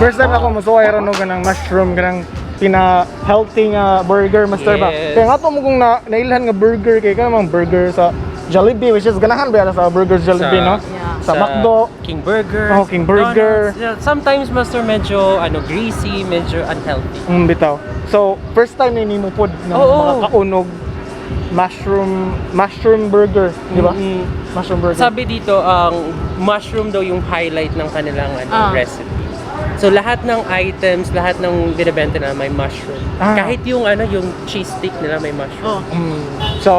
First time ako musuway ron og kanang mushroom, kanang pina healthy nga burger, master ba. Yes. Kaya nga to mo kung na nailhan nga burger kay kanang burger sa Jollibee, which is ganahan ba sa burger sa Jollibee, no? Yeah. Sa McDo. King Burger. Oh, King Burger. Donuts. Yeah, sometimes, master, medyo ano, greasy, medyo unhealthy. Bitaw. So, first time ni nimo pod na Oo. Makakaunog mushroom burger, di ba? Mm. Mushroom burger. Sabi dito, ang mushroom daw yung highlight ng kanilang ano, recipe. So lahat ng items, lahat ng binebenta na may mushroom. Kahit yung ano, yung cheese stick nila may mushroom. Oh. So,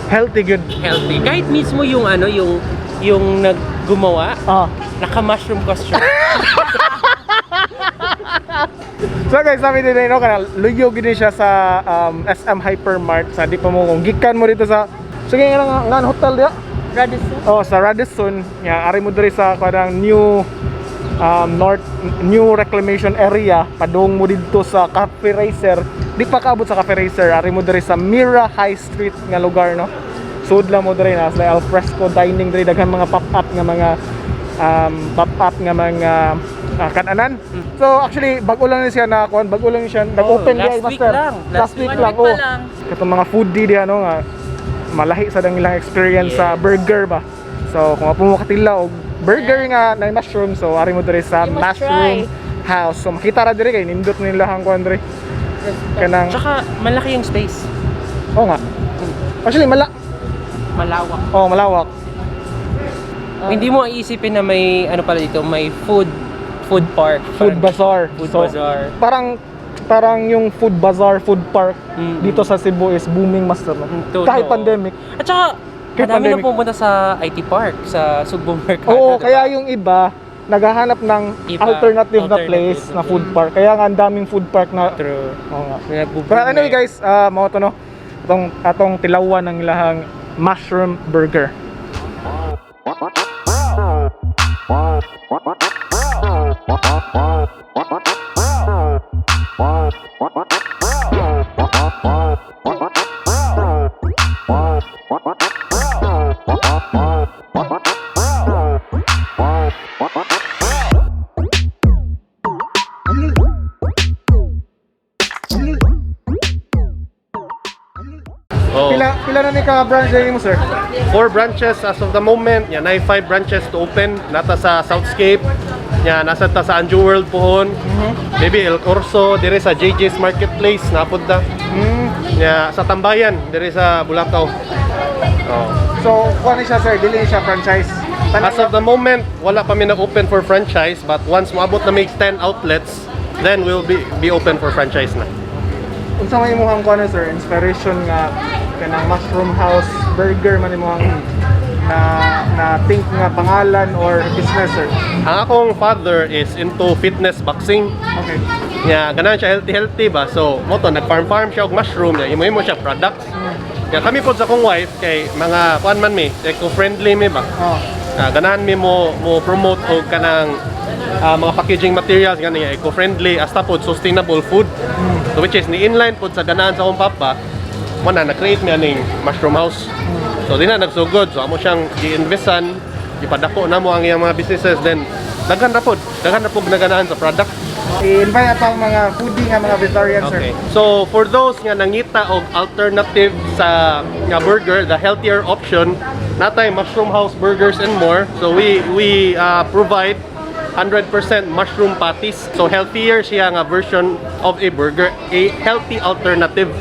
healthy good. Healthy. Kahit mismo yung ano, yung naggumawa, naka-mushroom costume. So guys, sabi din no, kana luyo gid ni siya sa SM Hypermart sa di pa mo kung gikan mo dito sa, sige nga nga nga hotel diya. Radisson. Oh, sa Radisson, nga ari mo diri sa kanang new North New Reclamation Area, padung mo didto sa Cafe Racer. Di pa kaabot sa Cafe Racer, ari mo diri sa Mira High Street nga lugar, no. Sud lang mo diri na sa alfresco dining diri, daghan mga pop-up nga mga pop-up nga mga kananan. So actually bag-o lang ni siya na kuan, bag-o lang ni siya nag-open Oh, last diay, week master. lang. Last Last week One lang week pa oh. lang. Katong mga foodie diha no nga malahi sa dang ilang experience sa burger ba. So kung apo mo katila og burger nga na mushroom, so ari mo diri sa You must Mushroom try. House. So makita ra diri kay nindot nila ang kuan diri. Kanang Tsaka malaki yung space. Oh nga. Actually mala Malawak. Oh, malawak. Hindi mo iisipin na may ano pala dito, may food food park. Food bazaar. Food So, bazaar. Parang parang yung food bazaar, food park dito sa Cebu is booming, master, no? Totoo. Kahit pandemic. At saka, Kahit madami na pandemic. pumunta sa IT Park, sa Sugbo Mercado. Oo, diba? kaya yung iba naghahanap ng Iba, alternative na alternative. place na food park. Kaya nga ang daming food park na True. Oo nga. Nagbo-boom Pero anyway na eh. guys, mao to no. Atong atong tilawan ng ilahang mushroom burger. Oh. Pila pila na ni ka branch mo, sir? Four branches as of the moment. Nya, nay five branches to open. Nata sa Southscape. Nya, nasa ta sa Anju World pohon. Maybe El Corso, dire sa JJ's Marketplace, napod na. Nya, sa Tambayan, dire sa Bulacau. Oh. So, kuha ni siya sir, dili ni siya franchise. Tanan As of the moment, wala pa mi nag-open for franchise, but once moabot na make 10 outlets, then we'll be open for franchise na. Unsa may imong kuha na sir, inspiration nga kanang Mushroom House burger man imong na na think nga pangalan or business, sir? Ang akong father is into fitness boxing. Nya, ganahan siya healthy healthy ba. So, mo to nag-farm farm siya og mushroom nya, imo-imo siya products. Nya kami pod sa akong wife kay mga kuan man mi, eco-friendly mi ba. Ganahan mi mo mo promote og kanang mga packaging materials gani nga eco-friendly hasta pod sustainable food. So which is ni inline pod sa ganahan sa akong papa. Mo na na-create mi aning Mushroom House. So di na nagsugod. So amo siyang gi-investan, ipadako na mo ang iyang mga businesses, then daghan na pod naganahan sa product. I-invite ato ang mga foodie nga mga vegetarian, sir. Okay. So for those nga nangita og alternative sa nga burger, the healthier option, natay Mushroom House Burgers and More. So we provide 100% mushroom patties. So healthier siya nga version of a burger, a healthy alternative.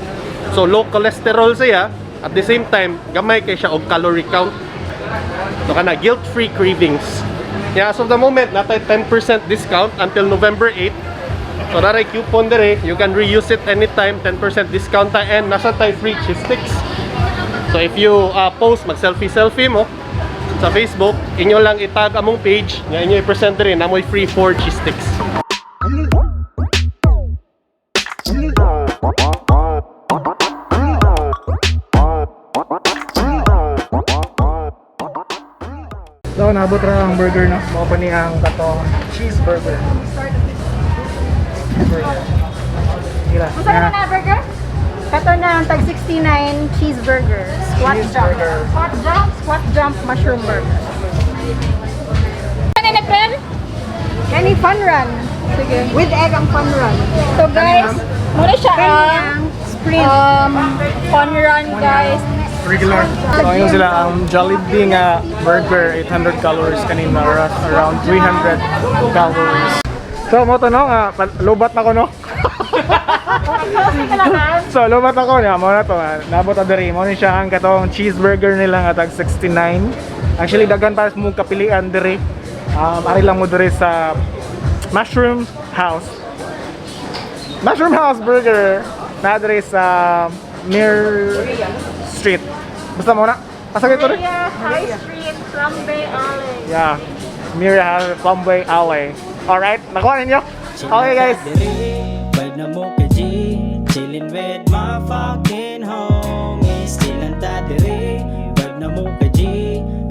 So low cholesterol siya, at the same time gamay kay siya og calorie count. So kana guilt-free cravings. Yeah, as of the moment, natay 10% discount until November 8. So naray coupon dire, you can reuse it anytime, 10% discount ta and nasa tay free cheese sticks. So if you post mag selfie selfie mo sa Facebook, inyo lang itag among page, nga inyo i-present dire na mo'y free 4 cheese sticks. So, nabot ra ang burger no. Mao pa ni ang katong cheeseburger. Cheeseburger. Ila. Unsa naman na burger? Kato na ang tag 69 cheeseburger. Squat jump. Cheeseburger. Squat jump, squat jump mushroom burger. Ano na, friend? Kani fun run. Sige. With egg ang fun run. So guys, muna siya Kani ang ang sprint. Fun run, guys. Regular. So ayun sila ang Jollibee nga burger, 800 calories kanina, around 300 calories. So mo to no nga lobat na ko, no. So lobat ako niya mo na to, ah. Nabot ta diri mo ni siya ang katong cheeseburger nila nga tag 69. Actually daghan pa mo kapilian diri. Ari lang mo diri sa Mushroom House. Mushroom House Burger na diri sa near street. Basta mo na. Asa kayo to rin? High Street, Plumbay Alley. Yeah. Near Plumbway Alley. Alright, nakuha ninyo? Okay, guys. Vibe na mo ka G. Chillin' with my fucking homies. Chillin' ta diri. Vibe na mo ka G.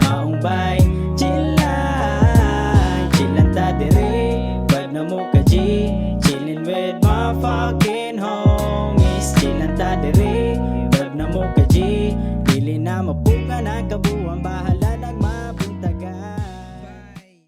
Maong bay. Chillin'. Chillin' ta diri. Vibe na mo ka G. Chillin' with my fucking homies. Chillin' ta diri.